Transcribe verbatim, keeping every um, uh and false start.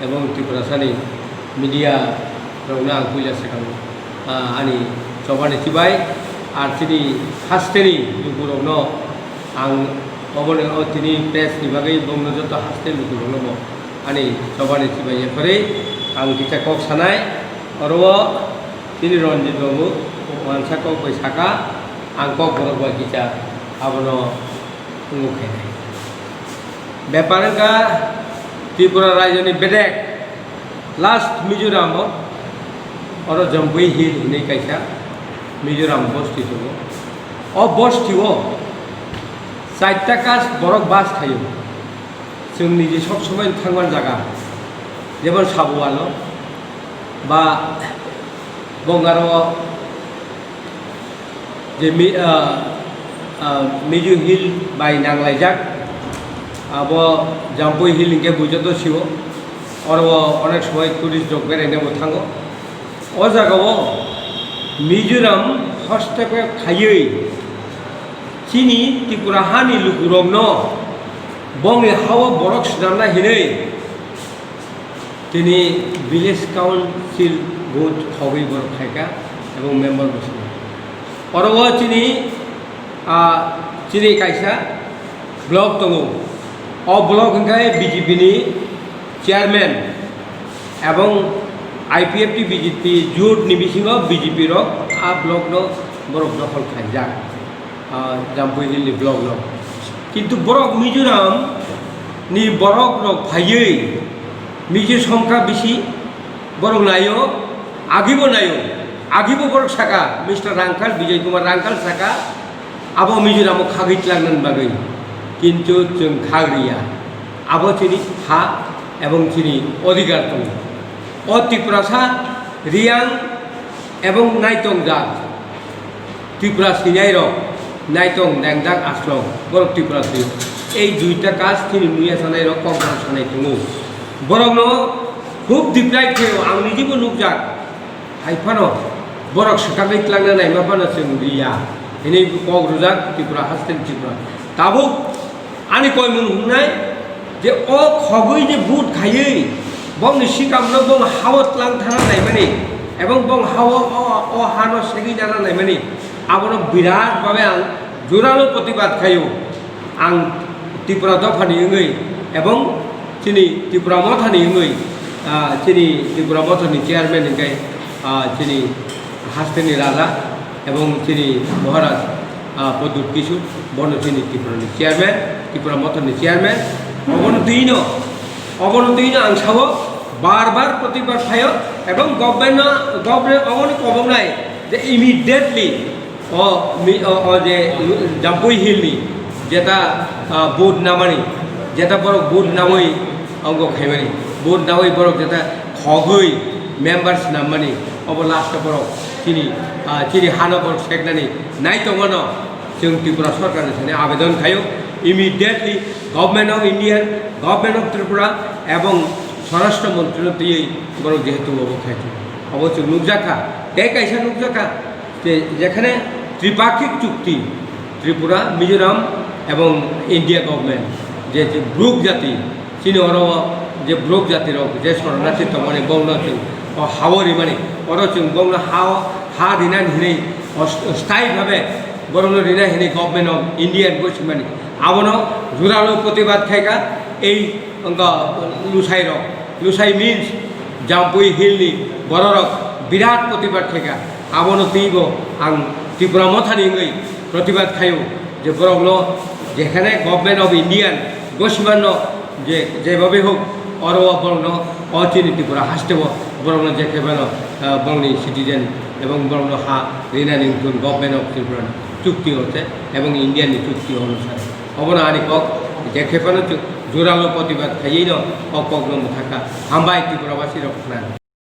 Ebong Tiprasani media rokno ang puila swkang, ah, ani chobani chibai, ar chini hasteni lukurokno ang oboni, o tini press ni bagwi bongno joto hasteni lukurokno bo ani chobani chibai yaphari ang kisa kok sanai. Oro o chini Ranjit babu wansa kok bai saka, ang kok borok bai kisa abono wngwi khainai. Bepar wngkha Tripura raijoni bedek last Mizoram o, oro Jampui Hill hinwi kaisa Mizoram bosti tongo. O bosti o chaita caste borok bas khaio. Chwng niji sok somoi thangmani jaga, jemon Sabualo ba Bongaro je Mi-, ah, ah, Mizo Hill bai nanglaijak, abo Jampui Hill hinkhe buijoto sio, oro onek somoi tourist rok beraina bo thango. O jagao Mizoram hostep khaiwi chini Tripura hani lukurokno bongni hao borok swnamna hinwi tini village council vote khogwi borok khaikha ebong member bo swnam. Oro o chini, ah, chini kaisa block tongo. O block hwnkhe B J P ni chairman ebong I P F T B J P jut ni bisingo B J P rok a block no borok dokhol khaijak, ah, Jampui Hill ni block no. Kintu borok Mizoram ni borok rok phaiwi Mizo songkha bisi borok naio, agibo naio, agibo borok saka, Mister Rangkhal, Bijoy Kumar Rangkhal saka, abo Mizoram o khagwi tlangnani bagwi, kintu chwng khagriya. Abo chini ha ebong chini odhikar tongo. O Tiprasa Riyang ebong Naitong jat Tripura sinai rok, Naitong, Dengdak, Aslong, borok Tripura si. Ei duita caste chini muya sanai rok kok borok sanai tongo. Borokno khub deprive khaio, ang nijibo nukjak. Hai phano borok swkagwi tlangna naima phano chwng riya hinwi kok rwjak Tripura haste ni Tripura. Tabuk ani koimung hwngnai je o khogwi je vote khaiwi bongni sikamno bong hao tlang thana naimani ebong bong hao o, o hano segwi nana naimani abono birat bhabe ang joralo protibad khaio. Ang Tripura dophani wngwi ebong chini Tripura mothani wngwi, ah, chini Tripura mothani chairman hwnkhe, ah, chini hasteni raja ebong chini Maharaj, ah, Pradyut Kishore, bono chini Tripurani chairman, Tripura mothani chairman. Obono twino, obono twino ang sao bar bar protibad khaio ebong government no, government obono koboknai je immediately o mi-, o, o je Jampui Hill ni jeta, ah, vote namani, jeta borok vote namwi ongo khaimani, vote namwi borok jeta khogwi member snammani, obo last o borok chini, ah, chini hano borok seknani nai tongmano chwng Tripura sorkar ni thani abedon khaio, immediately Government of India, Government of Tripura ebong Swarashtra Montri no twiwi borok jehetu obo khaikha, obo chwng nukjakha, tei kaisa nukjakha, je, jekhane tripakhik chukti Tripura, Mizoram ebong India government je, je Bruk jati, chini oro je Bruk jati rok je soronarthi tongmani bongno chwng o hao rimani, oro chwng bongno hao, ha rinani hinwi o sthayi bhabe borokno rina hinwi government of India gosimani abono joralo protibad khaikha ei wngkha Lusairok, Lusai means Jampui Hill ni bororok birat protibad khaikha. Abono twibo ang Tripura mothani wngwi protibad khaio je borokno jekhane Government of Indian gosimanno je, jebhabe hok oro o borokno o chini Tripura hasteo borokno jekhebano, ah, borokni citizen ebong borokno ha rinani wngkha Government of Tripura ni chukti o se ebong India ni chukti onusare. Obono ani kok, je khe phano chu-, joralo protibad khaiwi no o kokno mwthakha. Hambai Tripura basi rok khna.